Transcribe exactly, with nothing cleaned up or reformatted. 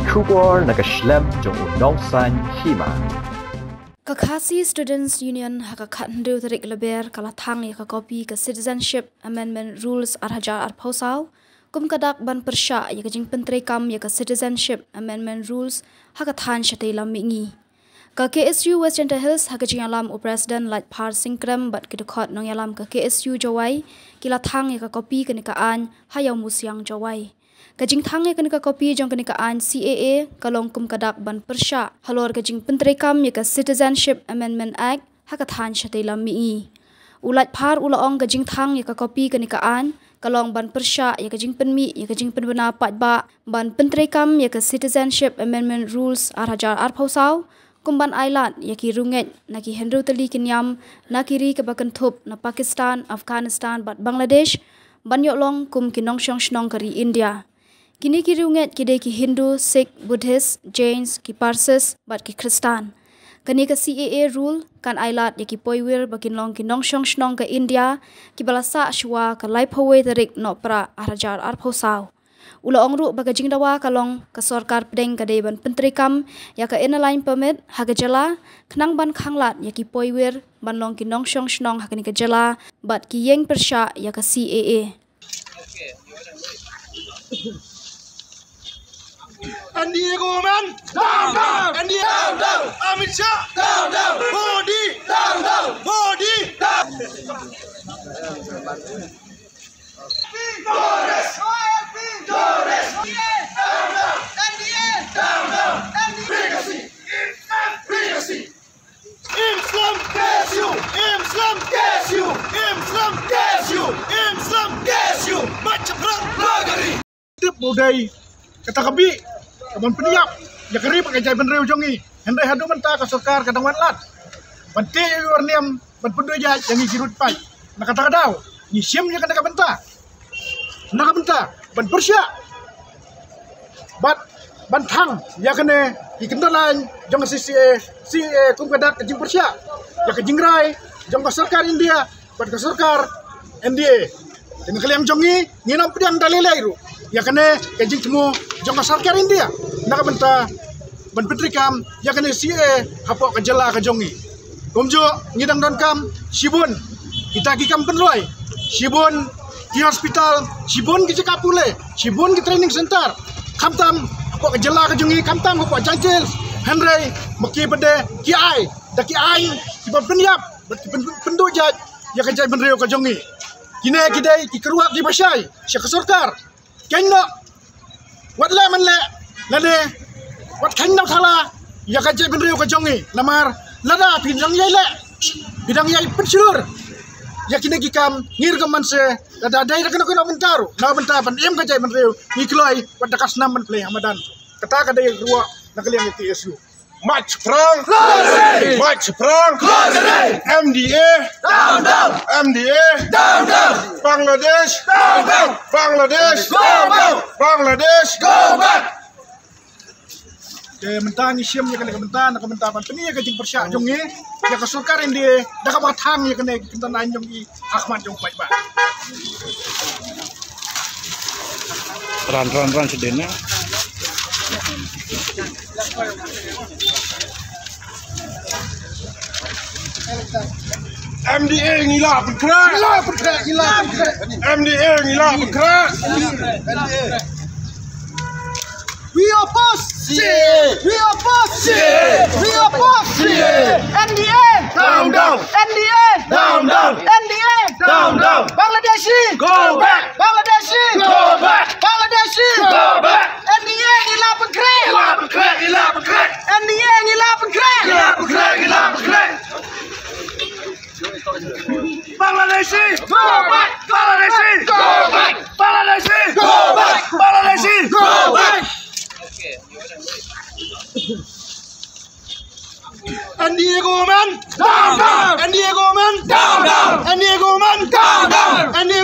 Khubor na ka shlem jong u nongsan hima. Ka Khasi Students Union ha ka khathynriew tarik Lber ka la thang ïa ka kopi ka Citizenship Amendment Rules ar hajar arphew saw, kum ka dak ban pyrshah ïa ka jingpyntreikam ïa ka Citizenship Amendment Rules ha ka thaiñ shatei lam mihngi. Ka K S U West Jaintia Hills ha ka jingïalam u President Laitphar Singkrem bad ki dkhot nongïalam ka K S U Jowai ki la thang ïa ka kopi kane ka aiñ ha Ïawmusiang Jowai. Ka jingthang ïa kane ka kopi jong kane ka aiñ C A A ka long kum ka dak ban pyrshah halor ka jingpyntreikam ïa ka Citizenship Amendment Act ha ka thaiñ shatei lam mihngi. U Laitphar u la ong ka jingthang ïa ka kopi kane ka aiñ ka long ban pyrshah ïa ka jingpynmih ïa ka jingpynbna paidbah ban pyntreikam ïa ka Citizenship Amendment Rules ar hajar arphew saw, kum ban ailad ïa ki riewngeit na ki hynriew tylli ki niam na ki ri kiba kynthup na Pakistan, Afghanistan bad Bangladesh ban ïoh long kum ki nongshong shnong ka ri India. Kine ki riewngeit ki dei ki Hindu, Sikh, Buddhist, Jains, ki Parsis bad ki Khristan. Kane ka C A A rule kan ailad ïa ki poiwir ba kin long ki nongshong shnong ka India kiba la sah shuwa ka laiphew wei tarik Nohprah ar hajar arphew saw. U la ong ruh ba ka jingdawa ka long ka sorkar pdeng ka dei ban pyntreikam ïa ka Inner Line Permit ha ka jylla khnang ban khanglad ïa ki poiwir ban long ki nongshong shnong ha kane ka jylla bad ki ïeng pyrshah ïa ka C A A. N D A government, down, down. N D A, down, down. Amit Shah, down, down. Modi, down, down. Modi, down. Down, down. N D A, down, down. N D A, down, down. N D A, down, down. N D A, down, down. Free Khasi. Free Khasi. Im slem K S U, im slem K S U, im slem K S U, im slem K S U. Mait shaphrang lagari. Tip ba u dei kata ka bih ka ban pynïap ïa ka ri bad ka jaitbynriew jong ngi. Hynrei haduh mynta ka sorkar ka dang wad lad ban tei ïa u niam ban pynduh jait ïa ngi ki riewpaid. Na kata ka daw ngi shim ïa kata ka bynta, na ka bynta ban pyrshah bad ban thang ïa kane ki kyntien jong ka C C A, C A A kum ka dak ka jingpyrshah ïa ka jingrai jong ka sorkar India bad ka sorkar N D A. Te na ka liang jong ngi ngin ym pdiang da lei lei ruh ïa kane ka jingthmu jong ka sorkar India na ka bynta ban pyntreikam ïa kane C A A hapoh ka jylla ka jong ngi. Kumjuh ngi dang donkam shibun kita ki kam pynroi, shibun ki hospital, shibun ki jaka pule, shibun ki training center. Khamtam hapoh ka jylla ka jong ngi, khamtam hapoh Jaintia Hills. Hynrei ma ki ba dei ki ai da ki aiñ kiba pynïap bad ki pyn-, pynduh jait ïa ka jaitbynriew ka jong ngi. Kine ki dei ki kyrhuh kiba shai sha ka sorkar. Kynnoh wat leh man leh lane wat kynnoh thala ïa ka jaitbynriew ka jong ngi. Namar lada phi dang ïai leh, phi dang ïai pynshlur ïa kine ki kam, ngir ka man se lada dei da kano kano bynta ruh, na bynta ban im ka jaitbynriew, ngi kloi wat da ka snam ban plie ha madan. Kata ka dei ruh na ka liang ka K S U. Mait shaphrang. Mait shaphrang. M D A. Down, down. M D A. Down, down. Bangladesh. Down, down. Bangladesh. Go back. Bangladesh. Go back. Te mynta ngi shim ïa kane ka bynta, na ka bynta ban pyni ïa ka jingpyrshah jong ngi ïa ka sorkar India da kaba thang ïa kane ka bynta na jong ngi ha khmat jong paidbah. Ran, ran, ran sha dien, eh. M D A ngi la pynkhreh. Ngi la pynkhreh, ngi la pynkhreh. M D A ngi la pynkhreh. We oppose C A A. We oppose C A A. We oppose C A A. N D A. Down, down. N D A. Down, down. N D A. Down, down. Bangladeshi. Go back. Bangladeshi. Go back. Bangladeshi. Go back. N D A ngi la pynkhreh. Ngi la pynkhreh, ngi la pynkhreh. N D A ngi la pynkhreh. Ngi la pynkhreh, ngi la pynkhreh. Bangladeshi. Go back. Bangladeshi. Go back. Bangladeshi. Go back. Bangladeshi. Go back. N D A government. Down, down. N D A government. Down, down. N D A government. Down, down. N D A